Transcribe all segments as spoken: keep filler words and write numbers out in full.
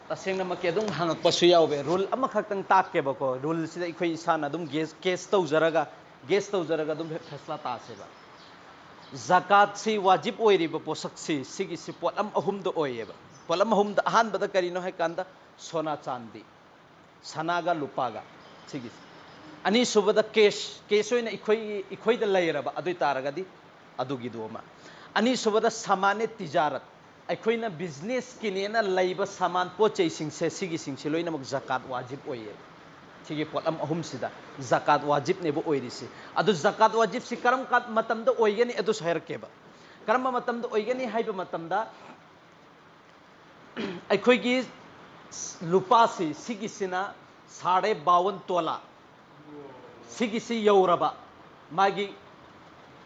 ꯇꯁꯦꯡꯅꯃꯛꯀꯤ ꯑꯗꯨꯝ ꯍꯪꯉꯛꯄꯁꯨ ꯌꯥꯎꯋꯦ꯫ ꯔꯨꯜ ꯑꯃꯈꯛꯇꯪ ꯇꯥꯛꯀꯦꯕꯀꯣ꯫ ꯔꯨꯜꯁꯤꯗ ꯑꯩꯈꯣꯏ ꯏꯁꯥꯅ ꯑꯗꯨꯝ ꯒꯦꯁ ꯒꯦꯁ ꯇꯧꯖꯔꯒ ꯒꯦꯁ ꯇꯧꯖꯔꯒ ꯑꯗꯨꯝ ꯐꯦꯁꯂꯥ ꯇꯥꯁꯦꯕ꯫ ꯖꯀꯥꯠꯁꯤ ꯋꯥꯖꯤꯕ ꯑꯣꯏꯔꯤꯕ ꯄꯣꯠꯁꯛꯁꯤ ꯁꯤꯒꯤꯁꯤ ꯄꯣꯠꯂꯝ ꯑꯍꯨꯝꯗ ꯑꯣꯏꯌꯦꯕ꯫ ꯄꯣꯠꯂꯝ ꯑꯍꯨꯝꯗ ꯑꯍꯥꯟꯕꯗ ꯀꯔꯤꯅꯣ ꯍꯥꯏꯀꯥꯟꯗ ꯁꯣꯅꯥ ꯆꯥꯟꯗꯤ, ꯁꯅꯥꯒ ꯂꯨꯄꯥꯒ꯫ ꯁꯤꯒꯤꯁꯤ ꯑꯅꯤꯁꯨꯕꯗ ꯀꯦꯁ ꯀꯦꯁ ꯑꯣꯏꯅ ꯑꯩꯈꯣꯏꯒꯤ ꯑꯩꯈꯣꯏꯗ ꯂꯩꯔꯕ ꯑꯗꯨ ꯑꯣꯏ ꯇꯥꯔꯒꯗꯤ ꯑꯗꯨꯒꯤꯗꯨ ꯑꯃ꯫ ꯑꯅꯤꯁꯨꯕꯗ ꯁꯃꯥꯅꯦ ꯇꯤꯖꯥꯔꯠ, ꯑꯩꯈꯣꯏꯅ ꯕꯤꯖꯤꯅꯦꯁꯀꯤꯅꯦꯅ ꯂꯩꯕ ꯁꯃꯥꯟ ꯄꯣꯠ ꯆꯩꯁꯤꯡꯁꯦ ꯁꯤꯒꯤꯁꯤꯡꯁꯤ ꯂꯣꯏꯅꯃꯛ ꯖꯀꯥꯠ ꯋꯥꯖꯤꯕ ꯑꯣꯏꯌꯦꯕ꯫ ꯁꯤꯒꯤ ꯄꯣꯠꯂꯝ ꯑꯍꯨꯝꯁꯤꯗ ꯖꯀꯥꯠ ꯋꯥꯖꯤꯕꯅꯦꯕ ꯑꯣꯏꯔꯤꯁꯤ꯫ ꯑꯗꯨ ꯖꯀꯥꯠ ꯋꯥꯖꯤꯕꯁꯤ ꯀꯔꯝ ꯀꯥꯟ ꯃꯇꯝꯗ ꯑꯣꯏꯒꯅꯤ ꯑꯗꯨꯁꯨ ꯍꯥꯏꯔꯛꯀꯦꯕ꯫ ꯀꯔꯝꯕ ꯃꯇꯝꯗ ꯑꯣꯏꯒꯅꯤ ꯍꯥꯏꯕ ꯃꯇꯝꯗ ꯑꯩꯈꯣꯏꯒꯤ ꯂꯨꯄꯥꯁꯤ ꯁꯤꯒꯤꯁꯤꯅ ꯁꯥꯔꯦ ꯕꯥꯋꯟ ꯇꯣꯂꯥ, ꯁꯤꯒꯤꯁꯤ ꯌꯧꯔꯕ ꯃꯥꯒꯤ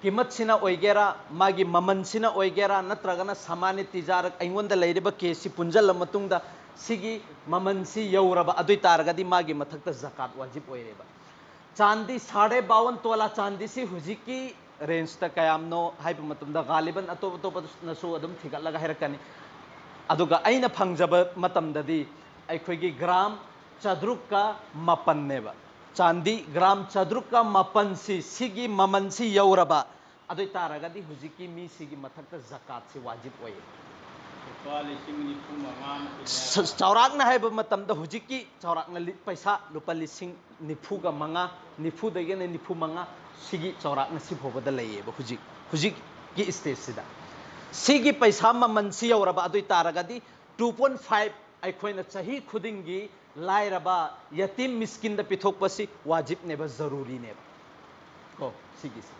ꯀꯤꯃꯠꯁꯤꯅ ꯑꯣꯏꯒꯦꯔꯥ, ꯃꯥꯒꯤ ꯃꯃꯜꯁꯤꯅ ꯑꯣꯏꯒꯦꯔꯥ, ꯅꯠꯇ꯭ꯔꯒꯅ ꯁꯃꯥꯅꯤ ꯇꯤꯖꯥꯔꯠ ꯑꯩꯉꯣꯟꯗ ꯂꯩꯔꯤꯕ ꯀꯦꯁꯁꯤ ꯄꯨꯟꯁꯤꯜꯂ ꯃꯇꯨꯡꯗ ꯁꯤꯒꯤ ꯃꯃꯜꯁꯤ ꯌꯧꯔꯕ ꯑꯗꯨ ꯑꯣꯏ ꯇꯥꯔꯒꯗꯤ ꯃꯥꯒꯤ ꯃꯊꯛꯇ ꯖꯀꯥꯠ ꯋꯥꯖꯤꯕ ꯑꯣꯏꯔꯦꯕ꯫ ꯆꯥꯟꯗꯤ ꯁꯥꯔꯦ ꯕꯥꯋꯟ ꯇꯣꯂꯥ ꯆꯥꯟꯗꯤꯁꯤ ꯍꯧꯖꯤꯛꯀꯤ ꯔꯦꯟꯖꯇ ꯀꯌꯥꯝꯅꯣ ꯍꯥꯏꯕ ꯃꯇꯝꯗ ꯒꯥꯂꯤꯕꯟ ꯑꯇꯣꯞ ꯑꯇꯣꯞꯄꯅꯁꯨ ꯑꯗꯨꯝ ꯊꯤꯒꯠꯂꯒ ꯍꯥꯏꯔꯛꯀꯅꯤ꯫ ꯑꯗꯨꯒ ꯑꯩꯅ ꯐꯪꯖꯕ ꯃꯇꯝꯗꯗꯤ ꯑꯩꯈꯣꯏꯒꯤ ꯒ꯭ꯔꯥꯝ ꯆꯥꯇ꯭ꯔꯨꯛꯀ ꯃꯥꯄꯟꯅꯦꯕ꯫ ꯆꯥꯟꯗꯤ ꯒ꯭ꯔꯥꯝ ꯆꯥꯇ꯭ꯔꯨꯛꯀ ꯃꯥꯄꯟꯁꯤ ꯁꯤꯒꯤ ꯃꯃꯜꯁꯤ ꯌꯧꯔꯕ ꯑꯗꯨ ꯑꯣꯏ ꯇꯥꯔꯒꯗꯤ ꯍꯧꯖꯤꯛꯀꯤ ꯃꯤꯁꯤꯒꯤ ꯃꯊꯛꯇ ꯖꯀꯥꯠꯁꯤ ꯋꯥꯖꯤꯕ ꯑꯣꯏꯌꯦ꯫ ꯂꯨꯄꯥ ꯂꯤꯁꯤꯡ ꯅꯤꯐꯨ ꯃꯉꯥ ꯆꯥꯎꯔꯥꯛꯅ ꯍꯥꯏꯕ ꯃꯇꯝꯗ ꯍꯧꯖꯤꯛꯀꯤ ꯆꯥꯎꯔꯥꯛꯅ ꯂꯤ- ꯄꯩꯁꯥ ꯂꯨꯄꯥ ꯂꯤꯁꯤꯡ ꯅꯤꯐꯨꯒ ꯃꯉꯥ, ꯅꯤꯐꯨꯗꯒꯤꯅ ꯅꯤꯐꯨ ꯃꯉꯥ, ꯁꯤꯒꯤ ꯆꯥꯎꯔꯥꯛꯅ ꯁꯤ ꯐꯥꯎꯕꯗ ꯂꯩꯌꯦꯕ ꯍꯧꯖꯤꯛ ꯍꯧꯖꯤꯛꯀꯤ ꯏꯁꯇꯦꯖꯁꯤꯗ꯫ ꯁꯤꯒꯤ ꯄꯩꯁꯥ ꯃꯃꯜꯁꯤ ꯌꯧꯔꯕ ꯑꯗꯨ ꯑꯣꯏ ꯇꯥꯔꯒꯗꯤ ꯇꯨ ꯄꯣꯏꯟ ꯐꯥꯏꯚ ꯑꯩꯈꯣꯏꯅ ꯆꯍꯤ ꯈꯨꯗꯤꯡꯒꯤ ꯂꯥꯏꯔꯕ ꯌꯇꯤꯝ ꯃꯤꯁꯀꯤꯟꯗ ꯄꯤꯊꯣꯛꯄꯁꯤ ꯋꯥꯖꯤꯕꯅꯦꯕ, ꯖꯔꯨꯔꯤꯅꯦꯕ꯫ ꯀꯣ ꯁꯤꯒꯤꯁꯤ꯫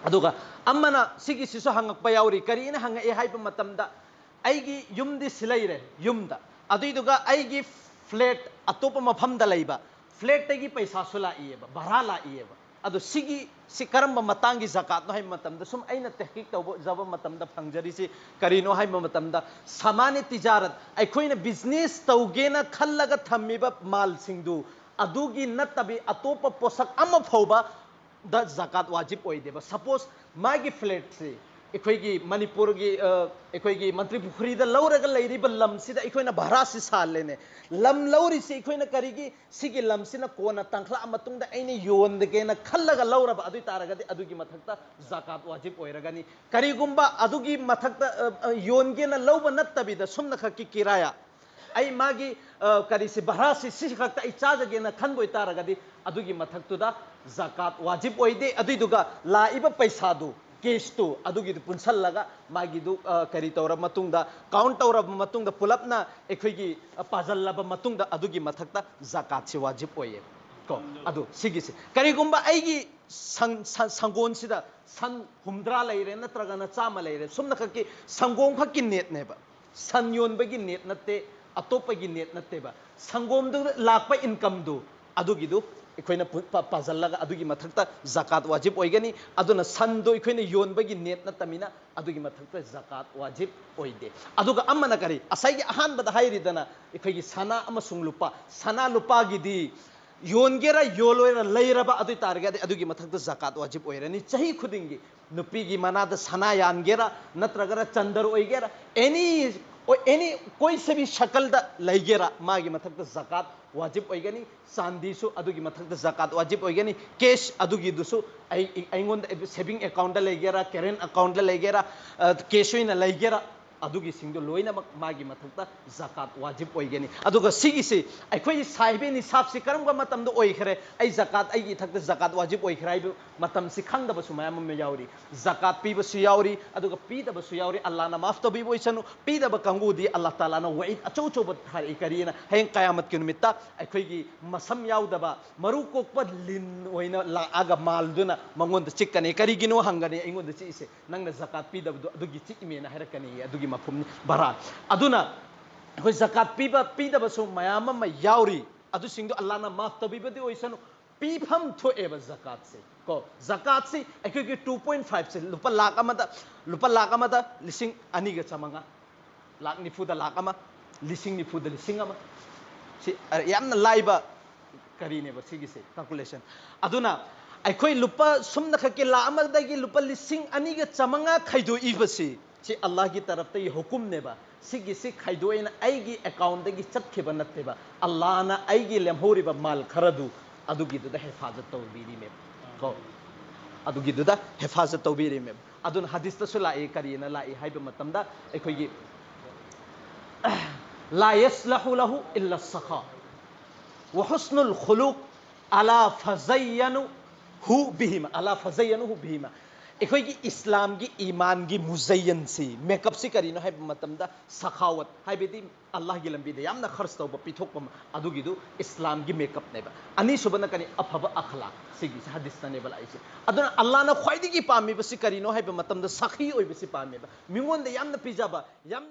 ꯑꯗꯨꯒ ꯑꯃꯅ ꯁꯤꯒꯤꯁꯤꯁꯨ ꯍꯪꯉꯛꯄ ꯌꯥꯎꯔꯤ꯫ ꯀꯔꯤꯅ ꯍꯪꯉꯛꯑꯦ ꯍꯥꯏꯕ ꯃꯇꯝꯗ ꯑꯩꯒꯤ ꯌꯨꯝꯗꯤ ꯁꯤ ꯂꯩꯔꯦ, ꯌꯨꯝꯗ, ꯑꯗꯨꯏꯗꯨꯒ ꯑꯩꯒꯤ ꯐ꯭ꯂꯦꯠ ꯑꯇꯣꯞꯄ ꯃꯐꯝꯗ ꯂꯩꯕ ꯐ꯭ꯂꯦꯠꯇꯒꯤ ꯄꯩꯁꯥꯁꯨ ꯂꯥꯛꯏꯑꯕ, ꯚꯔꯥ ꯂꯥꯛꯏꯑꯕ꯫ ꯑꯗꯣ ꯁꯤꯒꯤ ꯁꯤ ꯀꯔꯝꯕ ꯃꯇꯥꯡꯒꯤ ꯖꯀꯥꯠꯅꯣ ꯍꯥꯏꯕ ꯃꯇꯝꯗ ꯁꯨꯝ ꯑꯩꯅ ꯇꯍꯀꯤꯛ ꯇꯧꯕ ꯖꯕ ꯃꯇꯝꯗ ꯐꯪꯖꯔꯤꯁꯤ ꯀꯔꯤꯅꯣ ꯍꯥꯏꯕ ꯃꯇꯝꯗ ꯁꯃꯥꯅꯤ ꯇꯤꯖꯥꯔꯠ, ꯑꯩꯈꯣꯏꯅ ꯕꯤꯖꯤꯅꯦꯁ ꯇꯧꯒꯦꯅ ꯈꯜꯂꯒ ꯊꯝꯃꯤꯕ ꯃꯥꯜꯁꯤꯡꯗꯨ ꯑꯗꯨꯒꯤ ꯅꯠꯇꯕꯤ ꯑꯇꯣꯞꯄ ꯄꯣꯠꯁꯛ ꯑꯃ ꯐꯥꯎꯕꯗ ꯖꯀꯥꯠ ꯋꯥꯖꯤꯕ ꯑꯣꯏꯗꯦꯕ꯫ ꯁꯄꯣꯁ ꯃꯥꯒꯤ ꯐ꯭ꯂꯦꯠꯁꯤ ꯑꯩꯈꯣꯏꯒꯤ ꯃꯅꯤꯄꯨꯔꯒꯤ ꯑ, ꯑꯩꯈꯣꯏꯒꯤ ꯃꯟꯇ꯭ꯔꯤ ꯄꯨꯈ꯭ꯔꯤꯗ ꯂꯧꯔꯒ ꯂꯩꯔꯤꯕ ꯂꯝꯁꯤꯗ ꯑꯩꯈꯣꯏꯅ ꯚꯔꯥꯁꯤ ꯁꯥꯜꯂꯦꯅꯦ꯫ ꯂꯝ ꯂꯧꯔꯤꯁꯤ ꯑꯩꯈꯣꯏꯅ ꯀꯔꯤꯒꯤ? ꯁꯤꯒꯤ ꯂꯝꯁꯤꯅ ꯀꯣꯟꯅ ꯇꯥꯡꯈꯠꯂꯛꯑ ꯃꯇꯨꯡꯗ ꯑꯩꯅ ꯌꯣꯟꯗꯒꯦꯅ ꯈꯜꯂꯒ ꯂꯧꯔꯕ ꯑꯗꯨ ꯑꯣꯏ ꯇꯥꯔꯒꯗꯤ ꯑꯗꯨꯒꯤ ꯃꯊꯛꯇ ꯖꯀꯥꯠ ꯋꯥꯖꯤꯕ ꯑꯣꯏꯔꯒꯅꯤ꯫ ꯀꯔꯤꯒꯨꯝꯕ ꯑꯗꯨꯒꯤ ꯃꯊꯛꯇ ꯑ, ꯑ, ꯌꯣꯟꯒꯦꯅ ꯂꯧꯕ ꯅꯠꯇꯕꯤꯗ ꯁꯨꯝꯅꯈꯛꯀꯤ ꯀꯤꯔꯥꯌꯥ ꯑꯩ ꯃꯥꯒꯤ ꯑ, ꯀꯔꯤꯁꯤ ꯚꯔꯥꯁꯤ ꯁꯤ ꯈꯛꯇ ꯑꯩ ꯆꯥꯖꯒꯦꯅ ꯈꯟꯕ ꯑꯣꯏꯇꯥꯔꯒꯗꯤ ꯑꯗꯨꯒꯤ ꯃꯊꯛꯇꯨꯗ ꯖꯀꯥꯠ ꯋꯥꯖꯤꯕ ꯑꯣꯏꯗꯦ꯫ ꯑꯗꯨꯏꯗꯨꯒ ꯂꯥꯛꯏꯕ ꯄꯩꯁꯥꯗꯨ, ꯀꯦꯁꯇꯨ, ꯑꯗꯨꯒꯤꯗꯨ ꯄꯨꯟꯁꯜꯂꯒ ꯃꯥꯒꯤꯗꯨ ꯑ, ꯀꯔꯤ ꯇꯧꯔꯕ ꯃꯇꯨꯡꯗ, ꯀꯥꯎꯟ ꯇꯧꯔꯕ ꯃꯇꯨꯡꯗ, ꯄꯨꯂꯞꯅ ꯑꯩꯈꯣꯏꯒꯤ ꯑ, ꯄꯥꯖꯜꯂꯕ ꯃꯇꯨꯡꯗ ꯑꯗꯨꯒꯤ ꯃꯊꯛꯇ ꯖꯀꯥꯠꯁꯤ ꯋꯥꯖꯤꯕ ꯑꯣꯏꯌꯦ꯫ ꯀꯣ ꯑꯗꯨ ꯁꯤꯒꯤꯁꯤ ꯀꯔꯤꯒꯨꯝꯕ ꯑꯩꯒꯤ ꯁꯪ- ꯁ- ꯁꯪꯒꯣꯟꯁꯤꯗ ꯁꯟ ꯍꯨꯝꯗ꯭ꯔꯥ ꯂꯩꯔꯦ ꯅꯠꯇ꯭ꯔꯒꯅ ꯆꯥꯝꯃ ꯂꯩꯔꯦ, ꯁꯨꯝꯅꯈꯛꯀꯤ ꯁꯪꯒꯣꯝ ꯈꯛꯀꯤ ꯅꯦꯠꯅꯦꯕ꯫ ꯁꯟ ꯌꯣꯟꯕꯒꯤ ꯅꯦꯠ ꯅꯠꯇꯦ, ꯑꯇꯣꯞꯄꯒꯤ ꯅꯦꯠ ꯅꯠꯇꯦꯕ꯫ ꯁꯪꯒꯣꯝꯗꯨ ꯂꯥꯛꯄ ꯏꯟꯀꯝꯗꯨ ꯑꯗꯨꯒꯤꯗꯨ ꯑꯩꯈꯣꯏꯅ ꯄꯨ- ꯄ- ꯄꯥꯁꯤꯜꯂꯒ ꯑꯗꯨꯒꯤ ꯃꯊꯛꯇ ꯖꯀꯥꯠ ꯋꯥꯖꯤꯕ ꯑꯣꯏꯒꯅꯤ꯫ ꯑꯗꯨꯅ ꯁꯟꯗꯣ ꯑꯩꯈꯣꯏꯅ ꯌꯣꯟꯕꯒꯤ ꯅꯦꯠ ꯅꯠꯇꯃꯤꯅ ꯑꯗꯨꯒꯤ ꯃꯊꯛꯇ ꯖꯀꯥꯠ ꯋꯥꯖꯤꯕ ꯑꯣꯏꯗꯦ꯫ ꯑꯗꯨꯒ ꯑꯃꯅ ꯀꯔꯤ? ꯉꯁꯥꯏꯒꯤ ꯑꯍꯥꯟꯕꯗ ꯍꯥꯏꯔꯤꯗꯅ ꯑꯩꯈꯣꯏꯒꯤ ꯁꯅꯥ ꯑꯃꯁꯨꯡ ꯂꯨꯄꯥ, ꯁꯅꯥ ꯂꯨꯄꯥꯒꯤꯗꯤ ꯌꯣꯟꯒꯦꯔꯥ ꯌꯣꯜꯂꯣꯏꯔꯥ ꯂꯩꯔꯕ ꯑꯗꯨ ꯑꯣꯏ ꯇꯥꯔꯒꯗꯤ ꯑꯗꯨꯒꯤ ꯃꯊꯛꯇ ꯖꯀꯥꯠ ꯋꯥꯖꯤꯕ ꯑꯣꯏꯔꯅꯤ꯫ ꯆꯍꯤ ꯈꯨꯗꯤꯡꯒꯤ ꯅꯨꯄꯤꯒꯤ ꯃꯅꯥꯗ ꯁꯅꯥ ꯌꯥꯟꯒꯦꯔꯥ ꯅꯠꯇ꯭ꯔꯒꯅ ꯆꯟꯗꯔ ꯑꯣꯏꯒꯦꯔꯥ, ꯑꯦꯅꯤ ꯑꯦꯅꯤ ꯀꯣꯏ ꯁꯦ ꯚꯤ ꯁꯀꯜꯗ ꯂꯩꯒꯦꯔꯥ, ꯃꯥꯒꯤ ꯃꯊꯛꯇ ꯖꯀꯥꯠ ꯋꯥꯖꯤꯕ ꯑꯣꯏꯒꯅꯤ꯫ ꯆꯥꯟꯗꯤꯁꯨ ꯑꯗꯨꯒꯤ ꯃꯊꯛꯇ ꯖꯀꯥꯠ ꯋꯥꯖꯤꯕ ꯑꯣꯏꯒꯅꯤ꯫ ꯀꯦꯁ ꯑꯗꯨꯒꯤꯗꯨꯁꯨ ꯑꯩ ꯑꯩꯉꯣꯟꯗ ꯁꯦꯚꯤꯡ ꯑꯦꯀꯥꯎꯟꯗ ꯂꯩꯒꯦꯔꯥ, ꯀꯔꯦꯟ ꯑꯦꯀꯥꯎꯟꯗ ꯂꯩꯒꯦꯔꯥ, ꯀꯦꯁ ꯑꯣꯏꯅ ꯂꯩꯒꯦꯔꯥ, ꯑꯗꯨꯒꯤꯁꯤꯡꯗꯣ ꯂꯣꯏꯅꯃꯛ ꯃꯥꯒꯤ ꯃꯊꯛꯇ ꯖꯀꯥꯠ ꯋꯥꯖꯤꯕ ꯑꯣꯏꯒꯅꯤ꯫ ꯑꯗꯨꯒ ꯁꯤꯒꯤꯁꯤ ꯑꯩꯈꯣꯏꯒꯤ ꯁꯥꯍꯤꯕꯦ ꯅꯤꯁꯥꯕꯁꯤ ꯀꯔꯝꯕ ꯃꯇꯝꯗ ꯑꯣꯏꯈ꯭ꯔꯦ? ꯑꯩ ꯖꯀꯥꯠ, ꯑꯩꯒꯤ ꯏꯊꯛꯇ ꯖꯀꯥꯠ ꯋꯥꯖꯤꯕ ꯑꯣꯏꯈ꯭ꯔꯦ ꯍꯥꯏꯕ ꯃꯇꯝꯁꯤ ꯈꯪꯗꯕꯁꯨ ꯃꯌꯥꯝ ꯑꯃ ꯌꯥꯎꯔꯤ꯫ ꯖꯀꯥꯠ ꯄꯤꯕꯁꯨ ꯌꯥꯎꯔꯤ, ꯑꯗꯨꯒ ꯄꯤꯗꯕꯁꯨ ꯌꯥꯎꯔꯤ꯫ ꯑꯜꯂꯥꯍꯅ ꯃꯥꯐ ꯇꯧꯕꯤꯕ ꯑꯣꯏꯁꯅꯨ꯫ ꯄꯤꯗꯕ ꯀꯥꯡꯕꯨꯗꯤ ꯑꯜꯂꯥꯍ ꯇꯥꯂꯥꯅ ꯋꯥꯏꯗ ꯑꯆꯧ ꯑꯆꯧꯕ ꯊꯥꯔꯛꯏ꯫ ꯀꯔꯤꯅ? ꯍꯌꯦꯡ ꯀꯌꯥꯃꯠꯀꯤ ꯅꯨꯃꯤꯠꯇ ꯑꯩꯈꯣꯏꯒꯤ ꯃꯁꯝ ꯌꯥꯎꯗꯕ ꯃꯔꯨ ꯀꯣꯛꯄ ꯂꯤꯟ ꯑꯣꯏꯅ ꯂꯥꯛꯑꯒ ꯃꯥꯜꯗꯨꯅ ꯃꯉꯣꯟꯗ ꯆꯤꯛꯀꯅꯤ꯫ ꯀꯔꯤꯒꯤꯅꯣ ꯍꯪꯒꯅꯤ ꯑꯩꯉꯣꯟꯗ ꯆꯤꯛꯏꯁꯦ꯫ ꯅꯪꯅ ꯖꯀꯥꯠ ꯄꯤꯗꯕꯗꯣ ꯑꯗꯨꯒꯤ ꯆꯤꯛꯏꯃꯦꯅ ꯍꯥꯏꯔꯛꯀꯅꯤ꯫ ꯑꯗꯨꯒꯤ ꯃꯐꯝꯅꯤ ꯚꯔꯥ꯫ ꯑꯗꯨꯅ ꯑꯩꯈꯣꯏ ꯖꯀꯥꯠ ꯄꯤꯕ ꯄꯤꯗꯕꯁꯨ ꯃꯌꯥꯝ ꯑꯃ ꯌꯥꯎꯔꯤ꯫ ꯑꯗꯨꯁꯤꯡꯗꯣ ꯑꯜꯂꯥꯍꯅ ꯃꯥꯐ ꯇꯧꯕꯤꯕꯗꯤ ꯑꯣꯏꯁꯅꯨ꯫ ꯄꯤꯐꯝ ꯊꯣꯛꯑꯦꯕ ꯖꯀꯥꯠꯁꯦ꯫ ꯀꯣ, ꯖꯀꯥꯠꯁꯤ ꯑꯩꯈꯣꯏꯒꯤ ꯇꯨ ꯄꯣꯏꯟ ꯐꯥꯏꯚꯁꯦ ꯂꯨꯄꯥ ꯂꯥꯛ ꯑꯃꯗ, ꯂꯨꯄꯥ ꯂꯥꯛ ꯑꯃꯗ ꯂꯤꯁꯤꯡ ꯑꯅꯤꯒ ꯆꯥꯃꯉꯥ, ꯂꯥꯛ ꯅꯤꯐꯨꯗ ꯂꯥꯛ ꯑꯃ, ꯂꯤꯁꯤꯡ ꯅꯤꯐꯨꯗ ꯂꯤꯁꯤꯡ ꯑꯃ꯫ ꯁꯤ ꯑ, ꯌꯥꯝꯅ ꯂꯥꯏꯕ ꯀꯔꯤꯅꯦꯕ ꯁꯤꯒꯤꯁꯦ, ꯀꯥꯜꯀꯨꯂꯦꯁꯟ꯫ ꯑꯗꯨꯅ ꯑꯩꯈꯣꯏ ꯂꯨꯄꯥ ꯁꯨꯝꯅ ꯈꯛꯀꯤ ꯂꯥꯛ ꯑꯃꯗꯒꯤ ꯂꯨꯄꯥ ꯂꯤꯁꯤꯡ ꯑꯅꯤꯒ ꯆꯥꯃꯉꯥ ꯈꯥꯏꯗꯣꯛꯏꯕꯁꯤ, ꯁꯤ ꯑꯜꯂꯥꯍꯒꯤ ꯇꯔꯞꯇꯒꯤ ꯍꯨꯀꯨꯝꯅꯦꯕ꯫ ꯁꯤꯒꯤꯁꯤ ꯈꯥꯏꯗꯣꯛꯑꯦꯅ ꯑꯩꯒꯤ ꯑꯦꯀꯥꯎꯟꯗꯒꯤ ꯆꯠꯈꯤꯕ ꯅꯠꯇꯦꯕ꯫ ꯑꯜꯂꯥꯍꯅ ꯑꯩꯒꯤ ꯂꯦꯝꯍꯧꯔꯤꯕ ꯃꯥꯜ ꯈꯔꯗꯨ, ꯑꯗꯨꯒꯤꯗꯨꯗ ꯍꯦꯐꯥꯖꯠ ꯇꯧꯕꯤꯔꯤꯃꯦꯕ ꯀꯣ꯫ ꯑꯗꯨꯒꯤꯗꯨꯗ ꯍꯦꯐꯥꯖꯠ ꯇꯧꯕꯤꯔꯤꯃꯦꯕ꯫ ꯑꯗꯨꯅ ꯍꯗꯤꯁꯇꯁꯨ ꯂꯥꯛꯏ, ꯀꯔꯤꯅ ꯂꯥꯛꯏ ꯍꯥꯏꯕ ꯃꯇꯝꯗ, ꯑꯩꯈꯣꯏꯒꯤ لا يصلح له إلا السخاء وحسن الخلق ألا فزينوه بهما، ألا فزينوه بهما꯫ ꯑꯩꯈꯣꯏꯒꯤ ꯏꯁꯂꯥꯝꯒꯤ ꯏꯃꯥꯟꯒꯤ ꯃꯨꯖꯩꯌꯟꯁꯤ, ꯃꯦꯀꯞꯁꯤ ꯀꯔꯤꯅꯣ ꯍꯥꯏꯕ ꯃꯇꯝꯗ, ꯁꯈꯥꯋꯠ ꯍꯥꯏꯕꯗꯤ ꯑꯜꯂꯥꯍꯒꯤ ꯂꯝꯕꯤꯗ ꯌꯥꯝꯅ ꯈꯔꯆ ꯇꯧꯕ, ꯄꯤꯊꯣꯛꯄ ꯑꯃ, ꯑꯗꯨꯒꯤꯗꯨ ꯏꯁꯂꯥꯝꯒꯤ ꯃꯦꯀꯞꯅꯦꯕ꯫ ꯑꯅꯤꯁꯨꯕꯅ ꯀꯔꯤ? ꯑꯐꯕ ꯑꯈꯂꯥꯛ꯫ ꯁꯤꯒꯤꯁꯤ ꯍꯗꯤꯁꯇꯅꯦꯕ ꯂꯥꯛꯏꯁꯦ꯫ ꯑꯗꯨꯅ ꯑꯜꯂꯥꯍꯅ ꯈ꯭ꯋꯥꯏꯗꯒꯤ ꯄꯥꯝꯃꯤꯕꯁꯤ ꯀꯔꯤꯅꯣ ꯍꯥꯏꯕ ꯃꯇꯝꯗ, ꯁꯈꯤ ꯑꯣꯏꯕꯁꯤ ꯄꯥꯝꯃꯦꯕ꯫ ꯃꯤꯉꯣꯟꯗ ꯌꯥꯝꯅ ꯄꯤꯖꯕ, ꯌꯥꯝꯅ